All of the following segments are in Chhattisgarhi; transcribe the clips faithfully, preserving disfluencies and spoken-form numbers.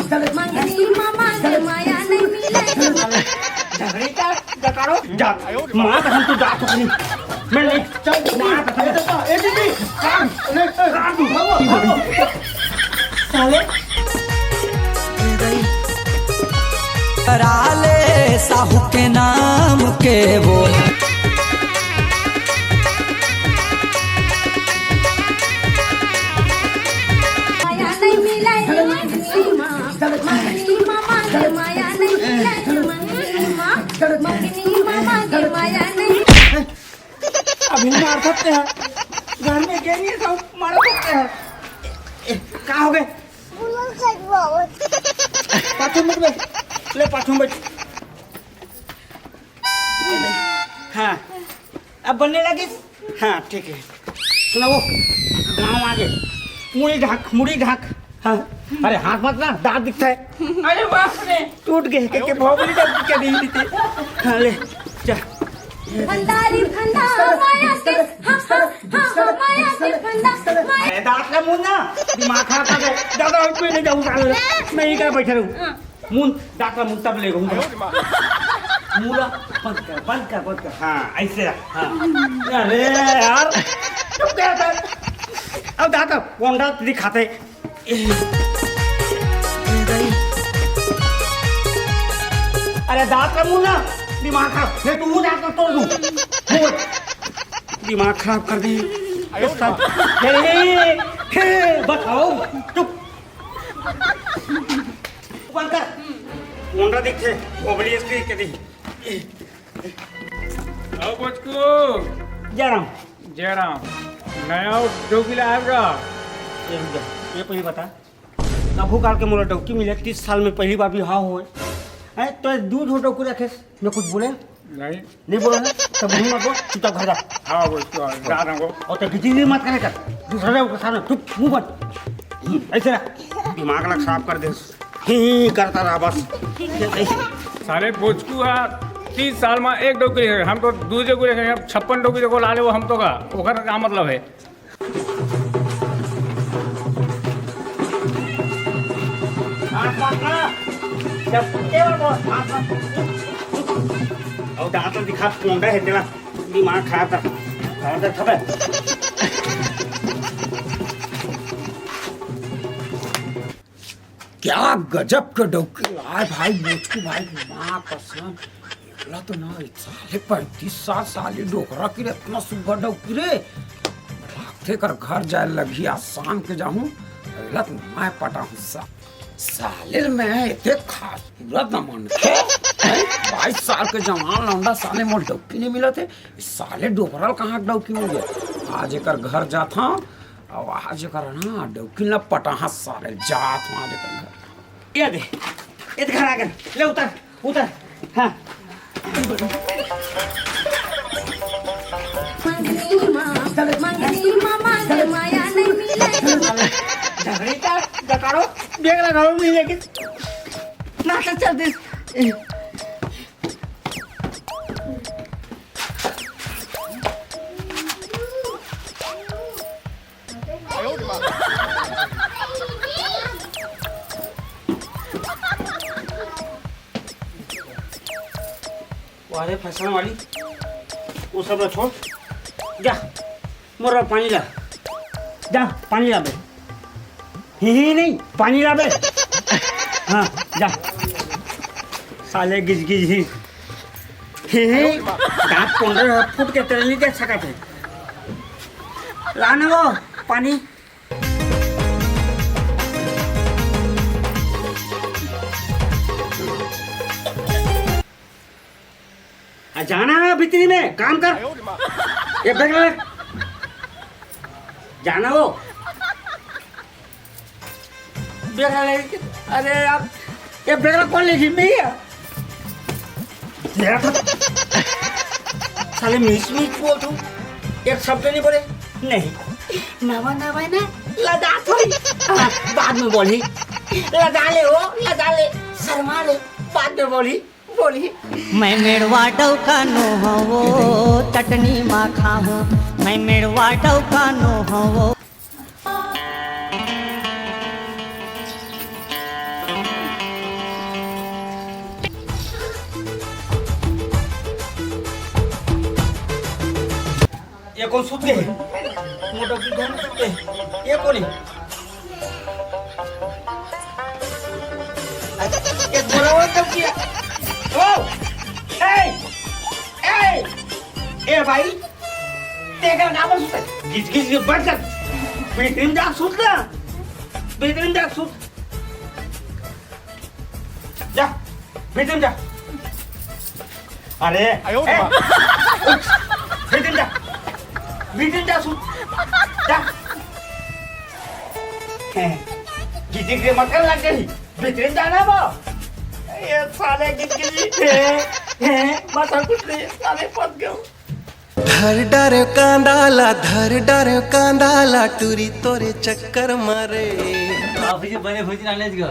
मंगनी मा मांगे माया नहीं मिले। झगड़ी का डकारो जात। माँ कसम तू जात हो नहीं। मैं नहीं। चल, माँ कसम। ए, ए, ए, ए, ए, कान, नहीं, ए, कान तू। भागो, भागो। साले। करा ले साहू के नाम के वो। माया नहीं मिले रे मंगनी मा, मंगनी मा मांगे माया नहीं मिले रे मंगनी मा, मंगनी मा मांगे माया नहीं। अभी मार सकते हैं, घर में गेंगे सब मार सकते हैं। ए, ए, का हो गए? पाछू में बैठ, ले पाछू में बैठ। हाँ, अब बनने लगिस। हाँ, ठीक है। सुनाओ, गाँव आगे। मुड़ी ढाक, मुड़ी ढाक। हाँ। अरे, हाथ मत ना, दांत दिखता है। अरे बाप रे। टूट गए के, के भोगली जब के दी थी। हाँ, ले, जा। भंडारी भंडा माया के, हाँ, हाँ, हाँ, हाँ, माया के भंडा, माया। अरे, दांत का मुंह ना, दिमाग खराब कर दे। ज्यादा उसमें नहीं जाऊँ, साले। मैं यहीं का बैठा रहूँ। हाँ। मुंह, दांत का मुंह तब ले रहूँ। मुंह ला बंद कर, बंद कर, बंद कर। हाँ, ऐसे रख। हाँ। अरे यार, चुप कर यार। अब दांत पोंडा दिखाते। अरे दांत का मुंह ना, दिमाग खराब। फिर तू मुंह दांत का तोड़ दूं। मुंह। दिमाग खराब कर दी। ये सब। हे, हे, बताओ। चुप। बंद कर। मुंडा दिखे, ओबली इसकी के दी। आओ बचकू। जय राम। जय राम। नया डौकी लाया का? ये रुक जा, ये पहले बता, कभू काल के मोला डौकी मिले, तीस साल में पहली बार भी हाँ होए। हैं, तो दू ठो डौकी रखे, मैं कुछ बोले? नहीं। नहीं बोला ना, तब मुंह मत बोल, चुपचाप घर जा। हाँ, वो तो जा रहा हूँ। और तो बिजली मत करे कर, दूसरा डौकी के सामने चुप, मुंह बंद। ऐसे रख, दिमाग ना खराब कर दे। ही, ही करता रहा बस। साले बोचकू हा, तीस साल में एक डौकी रखे, हम तो दू डौकी रखे, अब छप्पन डौकी को ला ले, वो हम तो का, ओकर का मतलब है? हाथ मत ना, जब कुत्ते हो तो हाथ मत। और दांत दिखा, पोंडा है तेरा, दिमाग खराब कर, खराब कर, खबर। क्या गजब के डौकी आय भाई, मोचकू भाई, माँ कसम। एला तो ना, साले पैंतीस साल, साले डोकरा की रे, इतना सुग्घर डौकी रे। लागथे कर घर जाए लगही, आज शाम के जाहूँ, एला तो मैं पटाहूँ सा-, साले में एते खास सूरत न मन के, हैं? बाईस साल के जवान लौंडा साले मोर डौकी नहीं मिलत हे, साले डोकरा ल कहाँ के डौकी मिल गया? आज एकर घर जात हूँ, अब आज एकर ना डौकी ल पटाहूँ साले, जात हूँ आज एकर घर। ये दे, ये घर आ गए। ले उतर, उतर। हाँ। मंगनी मा, मंगनी मा मांगे माया नहीं मिले। झगड़ी का डकारो, बेग लगाओ मिले के। ना तो चल दे। वाह रे फैशन वाली, वो सब ला छोड़, जा मोर बर पानी ला, जा पानी ला बे। ही, ही नहीं, पानी ला बे। हाँ, जा। साले गिजगिज ही। ही, ही, दांत पंद्रह फुट के तेरे नहीं देख सकत हे। ला ना वो पानी। आ, जाना है भीतरी में, काम कर। ये बैग रख। जाना वो। बैग रख। अरे यार, ये बैग रख, कौन लेगी? मैं ही है। मेरा तो साले मिस मिस बोल तू, एक शब्द नहीं बोले। नहीं, नवा नवा ना, लजा थोड़ी। हाँ, बाद में बोली। लजा ले वो, लजा ले, शर्मा ले, बाद में बोली। बोली। मैं मेड़वा डौका नो हवो, चटनी मा खाहूँ। मैं मेड़वा डौका नो हवो। कोन सुत गे हे? मोर डौकी घर में सुत गे हे। ये कोन हे? ये थोड़ा और डौकी हे। ओ! ए! ए! ए भाई, तें एकर काबर सुत हे? गिज गिज के बइठ जा। भीतरी में जा सुत ना। भीतरी में जा सुत। जा, भीतरी में जा। अरे, आयो ए, रे माँ। उठ, भीतरी में जा। भीतरी में जा, सुत। जा। ए, गिज गिज के मक्खन लग गई। भीतरी में जाना वो। ये साले गिज गिज। ए, ए, बस और कुछ नहीं, साले फंस गए। धर डारे कांदा ला, धर डारे कांदा ला, टूरी तोरे चक्कर मारे। बाबूजी बने भोजन आने ज गो।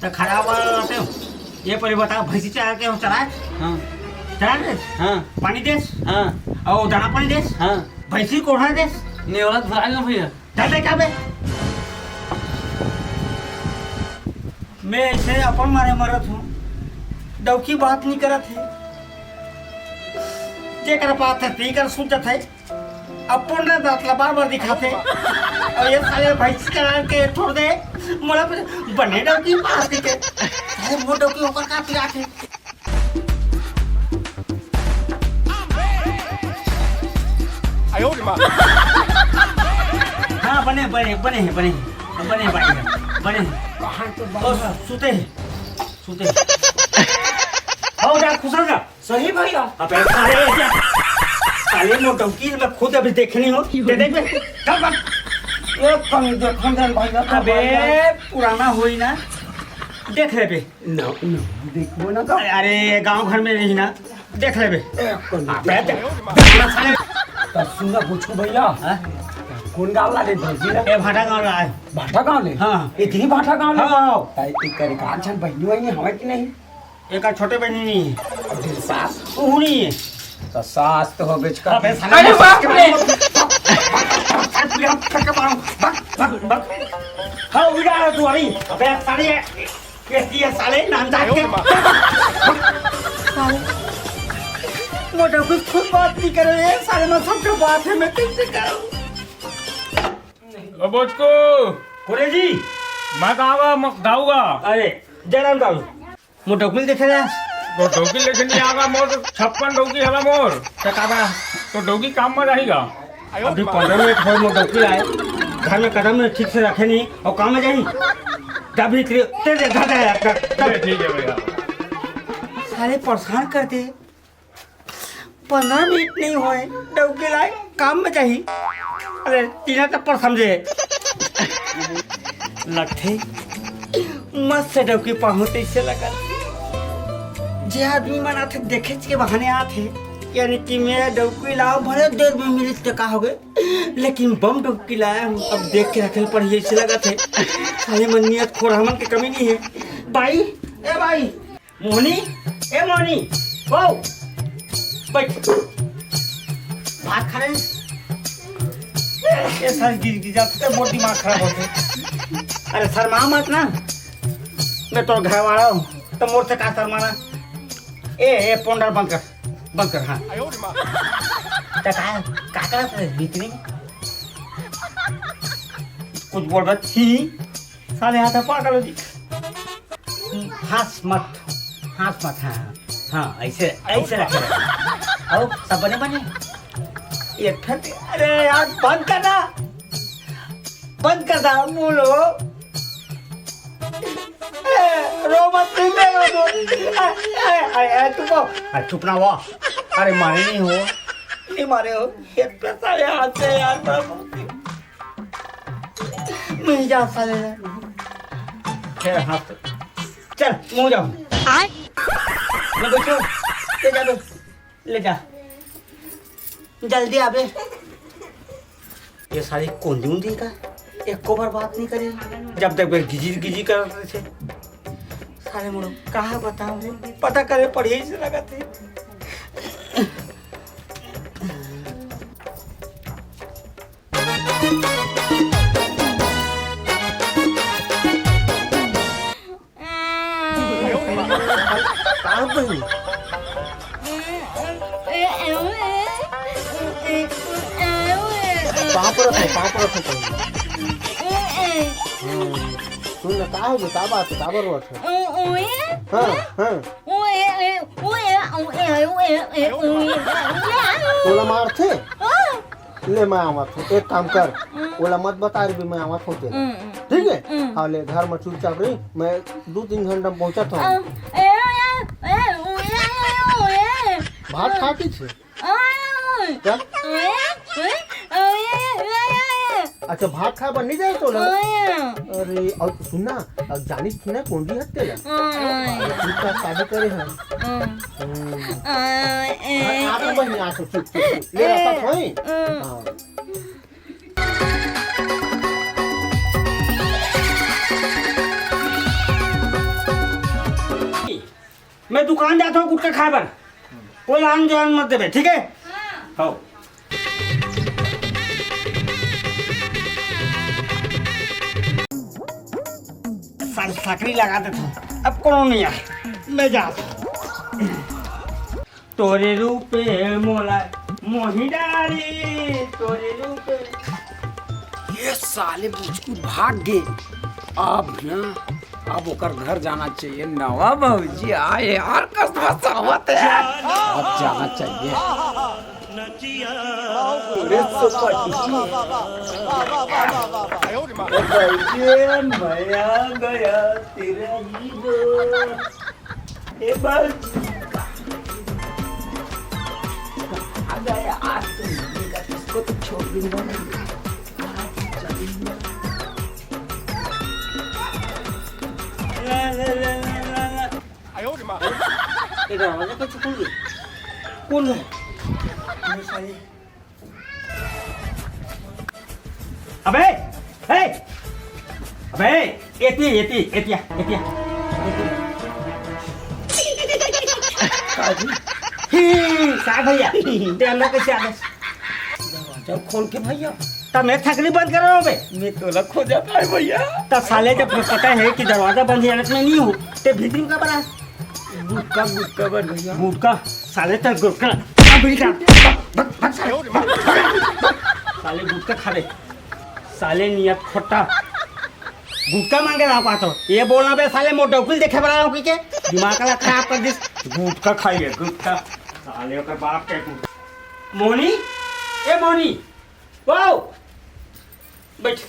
तो खराब वाला रहते हो। ये पहले बता, भैंसी चरा के हो, चराए? हाँ। चरा देस? हाँ। पानी देस? हाँ। और दाना पानी देस? हाँ। भैंसी कोढ़ा देस? नेवला तो भरा गया भैया। डर ले का बे? मैं ऐसे अपन मारे मरत हूँ। डौकी बात नहीं करत है। जेकर बात है, तेकर सुन जात है। अपन ने दांत ला बार बार दिखाते। और ये साले भैंस चरा के छोड़ दे। मोला पे बने डौकी पास के। अरे वो डौकी होकर का पिरात है। हाँ, बने, बने, बने हैं, बने हैं, बने हैं, बने हैं, बने हैं। कहाँ तो ओ, सुते हैं, सुते हैं। हो जा, खुश हो जा। सही भैया। अबे साले, साले मोर डौकी मैं खुद अभी देखे नहीं हो। दे देख बे, चल भाग। ये कहीं देखो ना भैया, तो अबे भैया। पुराना होई ना, देख ले बे। ना, ना, देखबो ना तो। अरे, अरे, गांव घर में रही ना, देख लेबे। ए, कौन अबे, देख? देख, देख, देख, साले। तो सुन ना, पूछू भैया। हाँ? कौन गांव ला ले भौजी ला? ए, भाटा गांव ला है। भाटा गांव ले? हाँ। इतनी भाटा गांव ले? हाँ। तो एकर एक आध झन बहिनी वहिनी हवे कि नहीं? एकर छोटे बहिनी नहीं है। अब तेरी सास? वो नहीं है। तो सास तो हो बेच कर। अबे, साले, अरे बाप रे! भाग, भाग, भाग। हाँ, उड़ा तू अभी। अबे, साले, कैसी है साले, नाम जान के? साले, मोटा कुछ खुद बात नहीं करे, ये साले में सबके बात है, मैं कैसे करूँ? ओ बोचको। कोरे जी। मैं गाऊंगा, म-, गाऊंगा। अरे, जय राम दाऊ। मोर डौकी ल देखे ना। तो डौकी लेके नहीं आगा, मोर छप्पन डौकी हला मोर। तो का बा? तो डौकी काम में रहेगा। अभी पंद्रह मिनट होय मोर डौकी आए, घर में कदम में ठीक से रखे नहीं और काम में जाही। तभी तेरे, तेरे घर जाए आपका। अरे ठीक है भैया। साले परेशान करते। पंद्रह मिनट नहीं होय, डौकी लाए काम में जाही। अरे, तीना तक पर समझे। लगथे, मस्त डौकी पाहूं तइसे लगत। जे आदमी मन आथे, देखेच के बहाने आथे, यानी कि मैं डौकी लाओ, भले देर में मिलिस त का होगे, लेकिन बम डौकी लाया हूँ, अब देख के रखे ल पड़ही, अइसे लगत हे। साले मन नियत खोर हमन के कमी नहीं है। बाई, ए बाई, मोहनी, ए मोहनी, ओ, बैठ। भात खा ले। ए, ए, सर गिर, गिर जाते, मोर दिमाग खराब होते। अरे शर्मा मत ना, मैं तो घर वाला हूँ, तो मोर से का शर्माना? ए, ए, पोंडर बंद कर, बंद कर, हाँ। तो का, का करत रहे भीतरी? कुछ बोल रहा थी, साले हाथ पागल हो जी। हंस मत, हंस मत, हाँ, हाँ, ऐसे, ऐसे रखे रहे। आओ, सब बने बने। ये ठंड, अरे यार, बंद कर ना, बंद कर दा, बोलो। ए, रो मत, नहीं, नहीं, रो, रो। ए, ए, ए, ए, चुप हो। आ, चुप ना हुआ। अरे, मारे नहीं हो, नहीं मारे हो। ये साले हाथ से यार, बड़ा नहीं जा साले। फिर हाथ। चल, मुंह जाओ। आय। ले बच्चों, ले जा बे, ले जा। जल्दी आबे। ये साली कोंदी उंदी का? एको बार बात नहीं करे। जब तक गिजी गिजी करत रहे। साले मुड़ो, कहा बताऊं? पता करे पड़ही से लगत है। का बनी? पाँव परत हे, पाँव परत हे पहली। ए, ए। हम्म। सुन ना, का हो गे? का बात हे? काबर रोवत हे? ओ, ओए। हाँ, हाँ। ओए, ए, ओए, ओए, ओए, ए, ओए। तोला मारथे? हाँ। ले, मैं आवत हूँ, एक काम कर, हम्म। ओला मत बता रही, मैं आवत हूँ तेला। हम्म, हम्म। ठीक है? हम्म। हाँ, ले, घर में चुपचाप रही, मैं दू तीन घंटा में पहुँचत हूँ। अ, ए, ए, ए, ओए, ओए, ओए। भात खा के छे? ओए, ओए। क्या? ओए, ओए, ओए, ओए, ओए। अच्छा, भात खाए बर नहीं जाए तो ना? ओए। अरे, और सुन ना, अब जानिस ना कौन जी हत्या ला? ओए। अरे, तू का शादी करे हैं? ओए। हम्म। ओए। अरे, आप लोग बहिनी आ, चुप, चुप, चुप। ले रखा था, ओए। ओए। हाँ। मैं दुकान जात हूँ गुटखा खाए बर, कोई आन जान मत देबे, ठीक है? हाँ। सारी साकरी लगा देत हूँ, अब कोनो नहीं आए, मैं जात हूँ। तोरे रूपे मोला मोही डारी, तोरे रूपे। ये साले बुचकू भाग गे। अब ना, अब ओकर घर जाना चाहिए। नवा भौजी आए यार, कस फसावत है। अब जाना चाहिए। अरे सुपटी। ओ भौजी, मैं आ गया तेरा हीरो। ए बाबू। आ गया, आज तो मम्मी का इसको तो छोड़ भी नहीं। ए दरवाजा कैसे खुल गया? कौन है? ये साले अबे, ए, अबे, एती, एती, एतिया, एतिया, एतिया। ही, का भैया, ते अंदर कैसे आ गए? दरवाजा खोल के भैया। तब मैं थकनी बंद कर रहा हूँ बे। मैं तोला खोजत आए भैया। तब साले जब पता है कि दरवाजा बंद है, मैं नहीं हूँ, ते भीतरी में का बना? गुटखा, गुटखा बर भैया। गुटखा, साले तेरा गुटखा। अभी जा। भग, भग, भग, साले। साले गुटखा खा ले। साले नियत खोटा। गुटखा मांगे रहा पातो। ये बोलना बे साले मोर डौकी ल देखे बर आयो कि के? दिमाग ला खराब कर दिस। गुटखा खाइए, गुटखा। साले ओकर बाप के गुटखा। मोहनी, ए मोहनी। वाओ। बैठ।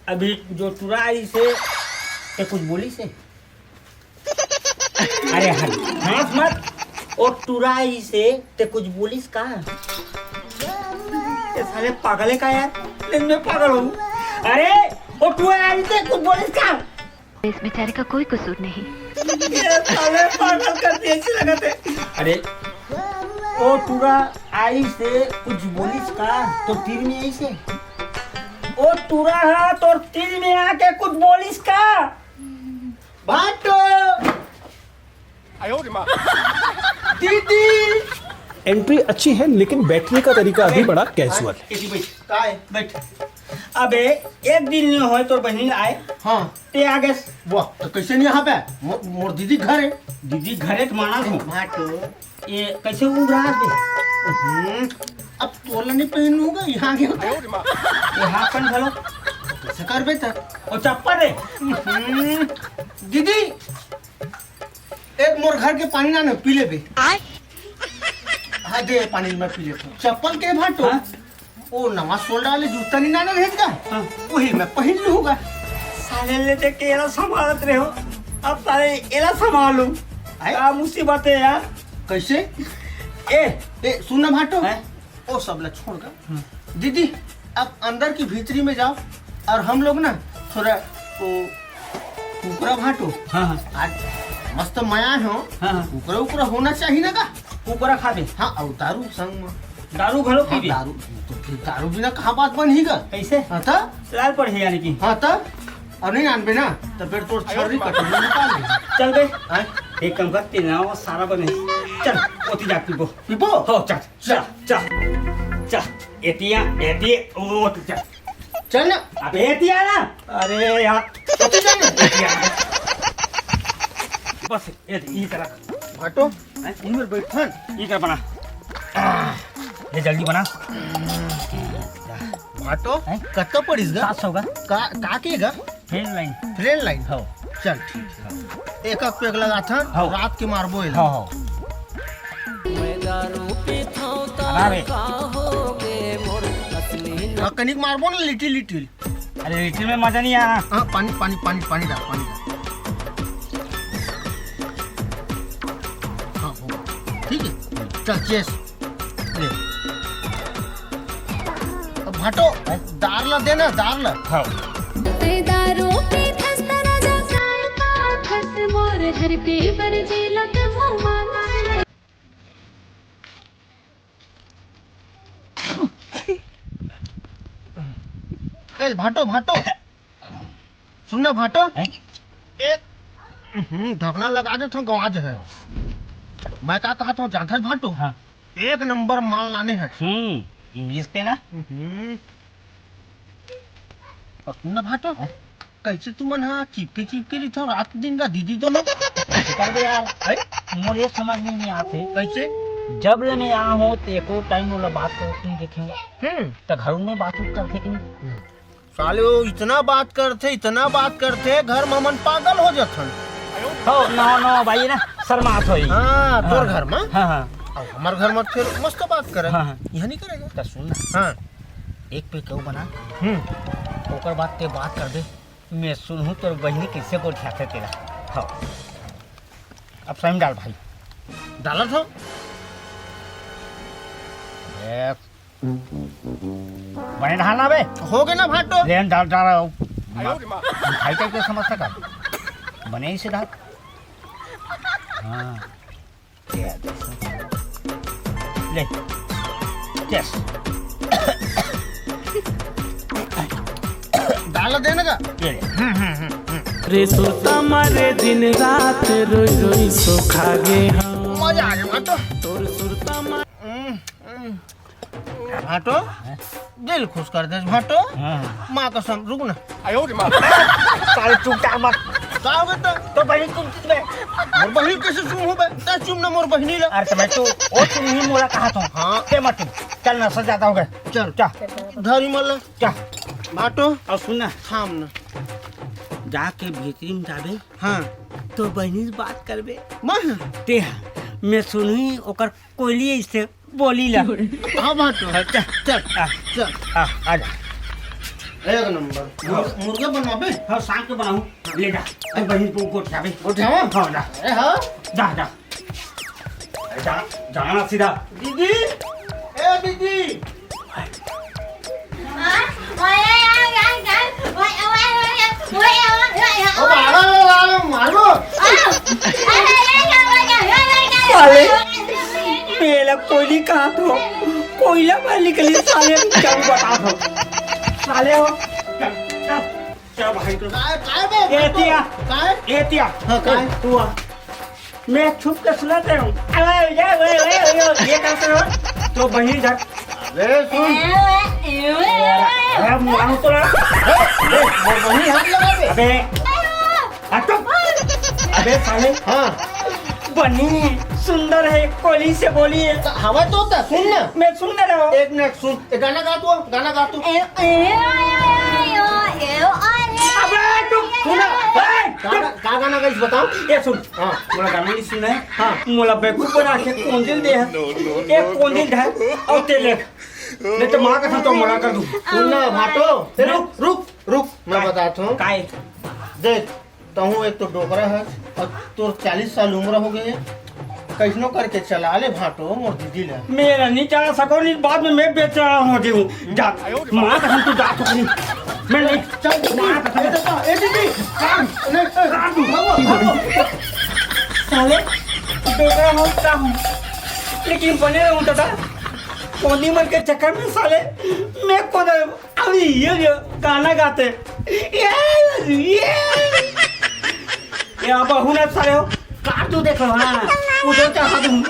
अभी जो टुरा आइस हे, ते कुछ बोलिस हे? अरे हट, हंस मत। ओ टुरा आइस हे, ते कुछ बोलिस का? ये साले पागल है का यार? लेकिन मैं पागल हूँ। अरे, ओ टुरा आइस हे, कुछ बोलिस का? इस बेचारे का कोई कसूर नहीं। ये साले पागल कर दिए, ऐसे लगत हे। अरे, ओ टुरा आइस हे, कुछ बोलिस का? तोर तीर में आइस हे? ओ टुरा हा, तोर तीर में आके कुछ बोलिस का? भाटो। दीदी। एंट्री अच्छी है, लेकिन बैठने का तरीका अभी बड़ा कैजुअल है। एती बैठ। काय? बैठ। अबे, एक दिन नहीं होय तोर बहिनी आए। हाँ। ते आ गए। वाह, तो कैसे नहीं यहाँ पे? मो-, मोर दीदी घर है। दीदी घर है तो माना हूँ। भाटो। ये कैसे उघरा दे? हम्म, अब तोला नहीं पहनूंगा, यहाँ के होता है। ये हाफ पैंट घलो। कैसे करबे त? और चप्पल रे? हम्म, दीदी, एक मोर घर के पानी ना, ना पी लेबे। आय? हाँ, दे पानी, मैं पी लेता हूँ। चप्पल के भाटो? हाँ? ओ नवा सोल डाले जूता नहीं ना, ना रहेगा? हाँ। वही मैं पहन लूंगा। साले ले देख के एला संभालत रहे हो, अब साले एला संभालू। आय? का मुसीबत है यार? कैसे? ए, ए, सुन ना भाटो। हैं? ओ सब ला छोड़ कर। हम्म। दीदी, आप अंदर की भीतरी में जाओ और हम लोग ना थोड़ा वो कुकरा भाटो। हाँ, हाँ। आज मस्त मया हो। हाँ, हाँ। कुकरा उकरा होना चाहिए ना का? कुकरा खाबे। हाँ, और दारू संग में। दारू घलो हाँ, पीबे? दारू, तो फिर दारू बिना कहाँ बात बनही का? कैसे? हाँ, तो? लाल पड़े यानी कि? हाँ, तो? और नहीं आनबे ना, तो फिर तोर छर्री कटोरी निकाल दे। चल बे। हाँ? एक काम कर, तेरा वो सारा बने। चल, ओती जा पीबो। पीबो? हो, चल। चल, चल, चल, एतिया, एतिया, ओ, चल। चल ना। अबे एतिया ना। अरे यार। एतिया ना। एतिया। बस, ए, ई तरह। भाटो, हैं? इनमें बैठन। ई तरह बना। ये जल्दी बना। भाटो, हैं? कत्ता पड़िस गा? सात सौ का। का, का के गा? Friend line. Friend line? हो। चल, ठीक है। एक, एक पैक लगा था, हो। रात के मारबो एला। हो, हो। बना बे। हाँ, कनिक मारबो ना, लिटिल, लिटिल। अरे, लिटिल में मजा नहीं आना। हाँ, पानी, पानी, पानी, पानी डाल, पानी डाल। हाँ, हो। ठीक है, चल, चेस। ले। अब भाटो, दार ला देना, दार ला। हाँ। ते दारू पीथस त राजा साल पाथस मोर धरती पर जेलत मुमान। ए, भाटो, भाटो। सुन ना, भाटो। हैं? एक, हम्म, ढकना लगा दे, तो गवा जे है। मैं का कहा था, जानता है, भाटो? हाँ। एक नंबर माल लाने हैं। हम्म, इंग्लिश पे ना? हम्म। और सुन ना, भाटो। हाँ? कैसे तुमन हा चिपके चिपके रहिथव रात दिन का दीदी दोनों? कर दे यार। हैं? मोर ये समझ में नहीं आते। कैसे? जब ले मैं आया हूँ, तो एको टाइम वाला बात करते नहीं देखे हूँ। हम्म। तो घर में बात उत करते कि नहीं? साले वो इतना बात करते, इतना बात करते, घर में मन पागल हो जाथन। हो, नो, नो, भाई ना, शर्मात होई। हाँ, तोर हाँ। घर में? हाँ, हाँ। अब हमार घर में फिर मस्त बात करे। हाँ, हाँ। यह नहीं करेगा। तो सुन ना। हाँ। एक पे क्यों बना? हम्म। ओकर बाद ते बात कर दे। मैं सुनहूँ तोर बहिनी कैसे गोठियाथे तेला। हाँ। अब सही में डाल भाई। डालत हो? ए, बने डाल ना बे। हो गए ना भाटो? ले डाल, डाल। मिठाई टाइप का समझता का? बने ही से डाल। हाँ। ले। यस। डाल देने का? ये ले। रे सुरता मारे दिन रात रोई रोई सो खा गे हम। मजा आ गया भाटो। तोर सुरता मा- हम्म, हम्म। भाटो, दिल खुश कर दे भाटो। हाँ। माँ कसम, रुक ना। आयो रे माँ। साले चुप, चाप मत। का हो गया तो? तो बहिनी चुप, चुप बे। मोर बहिनी कैसे चुप हो बे? तैं चुप ना मोर बहिनी ला। अरे तो मैं तो, ओ चुप नहीं मोला कहा था। हाँ। ते मत चुप। चल ना, सर ज्यादा हो गया। चल। क्या? धरी मल्ला। क्या? भाटो। और सुन ना। थाम ना। जाके भीतरी में जाबे। हाँ। तो बहिनी से बात करबे। मैं? ते हाँ। मैं सुनही ओकर कोयली ऐसे बोली ला। हाँ, भाटो। हाँ, चल, चल, आ, चल। आ, आ जा। एक नंबर। मुर-, मुर्गा बनवाबे? हाँ, शाम के बनाऊँ। ले जा। ए, बहिनी को गोठियाबे। गोठियावा? हाँ, जा। ए, हाँ। जा, जा। जा, जाना सीधा। दीदी, ए दीदी। ओ बाबा, मारो। साले, मेला कोयली कहाँ थो? कोयला बाहर निकली, साले, हम क्या बता दो। साले हो। चल भाई तो। काय, काय बे? ए तिया। काय? ए तिया। हाँ, काय? तू आ। मैं छुप के सुना दे रहा हूँ। अरे, ये, ये, ये, ये, ये क्या कर रहा है? तो बहिनी जा। अबे सुन। अरे, मारो तो ना। ए, ए, वो बहिनी हाथ लगा दे। अबे। हट तो। अबे साले। हाँ। बनी सुंदर है, कोली से बोली है। तो हवा तो होता, सुन ना। मैं सुन ना रहा हूँ। एक मिनट सुन, एक गाना गा तू, गाना गा तू। ए, ए, ए, ए, ए, ए, ए, ए, अबे तू सुन ना। ए, का, का गाना गाइस बताओ? ये सुन। हाँ। मोला गाना नहीं सुना है। हाँ। मोला बेवकूफ बना के कोंदिल दे है। ये कोंदिल है और तेले। नहीं तो माँ कसम तो मना कर दूँ। सुन ना भाटो। ए, रुक, रुक, रुक। मैं बताता हूँ। काय? देख, तहूँ एक तो डोकरा है और तोर चालीस साल उम्र हो गए। कैसनो करके चला ले भाटो मोर दीदी ला। मेरा नहीं चला सको, नहीं बाद में मैं बेचैन हो जाऊँ। जा, माँ कसम तू जा चुकी। मैं नहीं चल, माँ कसम। ए, ए, दीदी, काम, नहीं, ए, काम, भागो, भागो। साले, डोकरा हूँ, का हूँ, लेकिन बने रहूँ दादा। कोनी मन के चक्कर में साले, मैं को अभी ये जो गाना गाते, ये, ये, ये अब हूँ ना साले हो, काट दो देखो, हाँ, उधर चढ़ा दूँ।